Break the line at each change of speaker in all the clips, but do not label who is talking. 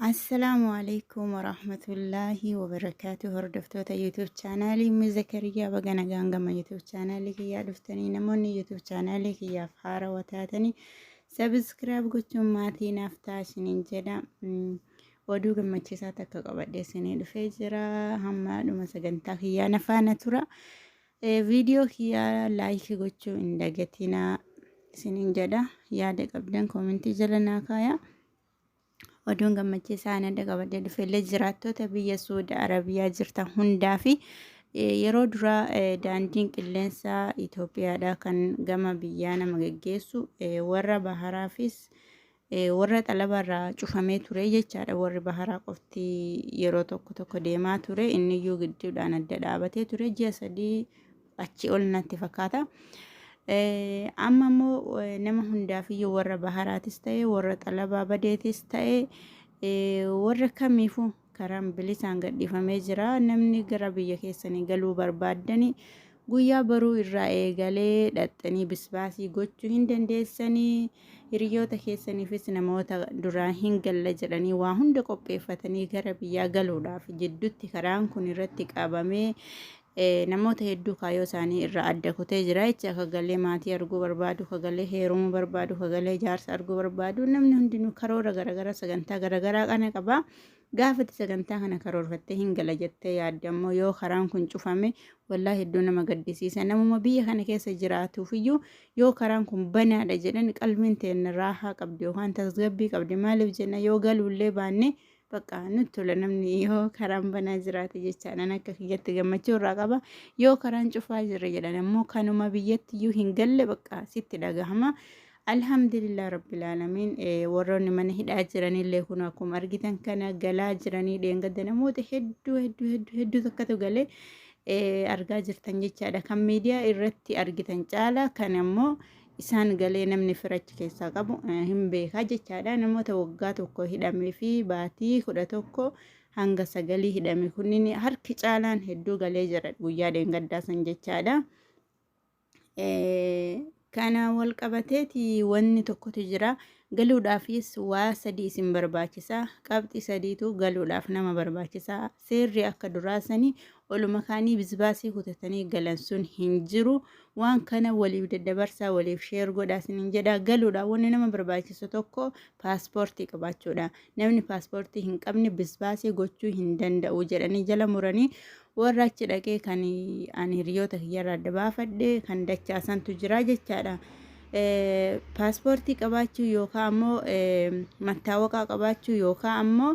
Assalaamu alaikum warahmatullaahi wabarakaatu. Hordoftoota YouTube chaanaalii Ummi Zakariyaa, baga nagaan gama YouTube chaanaalii kiyyaa dhuftanii. Namoonni YouTube chaanaalii kiyyaaf haarawaa taatanii subscribe gochuun maatii naaf ta'a isiniin jedha. Oduu gammachiisaa takka qabadhee isinii dhufee jira. Hamma dhuma sagantaa kiyyaa na faana tura. Viidiyoo kiyyaa like gochuu hin dagatinaa isiniin jedha. Yaada qabdan koomentii jala naa kaayaa. Oduun gammachiisaa ani adda qabadhee dhufellee jiraattota biyya Suudi Arabiyaa jirtan hundaa fi yeroo duraa daandiin qilleensaa Itoophiyaadha kan gama biyyaa nama geggeessu warra baharaafis warra xalabarraa cufamee ture jechaadha. Warri baharaa qofti yeroo tokko tokko deemaa ture, inniyyuu gidduudhaan adda dhaabatee ture ji'a 3 achi ol natti fakkaata. Amma immoo nama hundaafiyyuu, warra baharaatis ta'e, warra xalabaa badeetis ta'e, warra kamiifuu karaan bilisaan gadhiifamee jira. Namni gara biyya keessanii galuu barbaaddanii guyyaa baruu irraa eegalee dhaxxanii bisbaasii gochuu hin dandeessanii. Hiriyoota keessaniifis, namoota duraa hin galla jedhanii waa hunda qopheeffatanii gara biyyaa galuudhaaf jidduutti karaan kun irratti qabamee namoota hedduu kaayyoo isaanii irraa adda kutee jira jecha. Ka galee maatii arguu barbaadu, ka galee heerumuu barbaadu, ka galee jaarsa arguu barbaadu, namni hundinuu karoora garaagaraa, sagantaa garaagaraa kana qaba. Gaafati sagantaa kana karoorfattee hin gala jettee yaadde ammoo yoo karaan kun cufame, wallaahi hedduu nama gaddisiisa. Namuma biyya kana keessa jiraatuufiyyuu yoo karaan kun banaadha jedhan qalbiin teenna raahaa qabdi yookaan tasgabbii qabdi. Maaliif jenna, yoo galuullee baanne bakka nutti tola namni yoo karaan banaa jiraate jechaadhaan akka kiyyatti gammachuu irraa qaba. Yoo karaan cufaa jira jedhan ammoo kanuma biyyatti iyyuu hin galle bakka sitti dhagahama. Alhamdulillah rabbil aalamiin, warroonni mana hidhaa jiranillee kun akkuma argitan kana galaa jiranii. Dheengadda namoota hedduu hedduu hedduu hedduu takkatu galee argaa jirtan jechaadha. Kan miidiyaa irratti argitan caala kan ammoo isaan galee namni firachi keessaa qabu hin beekaa jechaadha. Namoota waggaa 1 hidhamee fi baatii 11 hanga 9 hidhame kunniin harki caalaan hedduu galee jira guyyaa dheengaddaa san jechaadha. Kana wal qabateeti wanni tokkotu jira. Galuudhaafis waa sadii isin barbaachisa. Qabxii sadiitu galuudhaaf nama barbaachisa. Seerri akka duraa sanii oluma kaanii bizbaasii kutatanii galan sun hin jiru. Waan kana waliif daddabarsaa, waliif share godhaa isiniin jedha. Galuudhaaf wanni nama barbaachisu tokko paaspoortii qabaachuudha. Namni paaspoortii hin qabne bizbaasii gochuu hin danda'u jedhanii jala muranii warra achi dhaqee kan ani hiriyoota kiyyarraa adda baafadhe kan dachaasantu jira jechaadha. Paaspoortii qabaachuu yookaan ammoo mattaawaqaa qabaachuu yookaan ammoo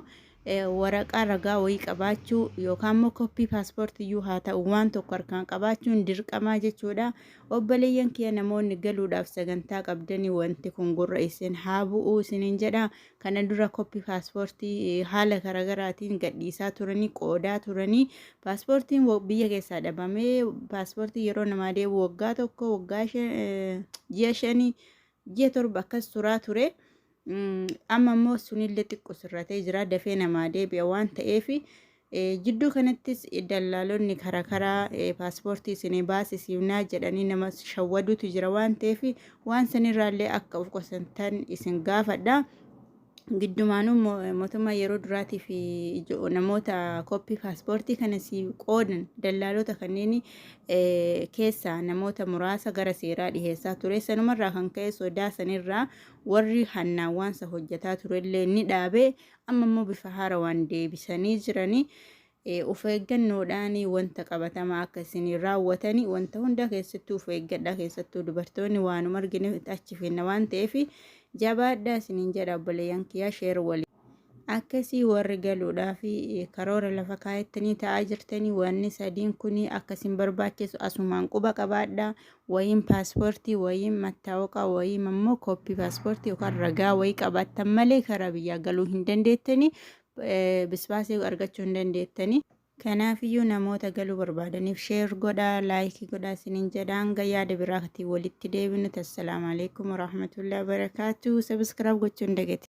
waraqaa ragaa wayii qabaachuu yookaan immoo koppii paaspoortii iyyuu haa ta'u, waan tokko harkaan qabaachuun dirqamaa jechuudha. Obboleeyyan kiyya, namoonni galuudhaaf sagantaa qabdanii wanti kun gurra isin haa bu'uu isiniin jedha. Kana dura koppii paaspoortii haala garaagaraatiin gadhiisaa turanii, qoodaa turanii, paaspoortiin biyya keessaa dhabamee paaspoortii yeroo namaa deebi'u waggaa 1, waggaa ji'a 5, ji'a 7 akkas turaa ture. Amma immoo sunillee xiqqoo sirratee jira, dafee namaa deebi'a waan ta'eef. Jidduu kanattis dallaalonni karaa karaa paaspoortii isinii baasisiifnaa jedhanii nama shawwadutu jira waan ta'eef, waan sanirraallee akka of qusantan isin gaafadha. Giddumaanuu mootummaa yeroo duraatii fi namoota koppii paaspoortii kana si qoodan dallaalota kanneen keessaa namoota muraasa gara seeraa dhiheessaa ture. Sanumarraa kan ka'e sodaa sanirraa warri hannaan waansa hojjetaa turellee ni dhaabe. Amma immoo bifa haarawaan deebisanii jiranii. Of eeggannoodhaan wanta qabatamaa akka isin raawwatani wanta hunda keessattuu of eeggadhaa. Keessattuu dubartoonni waanuma argine achi finna waan ta'eef jabaadhaa isiniin jedha. Obboleeyyan kiyyaa, share walii akkasii warri galuudhaaf karoora lafa kaayattanii ta'aa jirtanii, wanni sadiin kun akkasin barbaachisu asumaan quba qabaadhaa. Wayiin paaspoortii, wayiin mattaawaqaa, wayiin ammoo kooppii paaspoortii yookaan ragaa wayii qabaattan malee karaa biyyaa galuu hin dandeettanii, bisbaasii argachuu hin dandeettanii. Kanaafiyyuu namoota galuu barbaadaniif share godhaa, like godhaa isiniin jedha. Hanga yaada biraatiin walitti deebinu, assalaamu alaikum warahmatullahi wabarakaatu. Subscribe gochuu hin dagatin.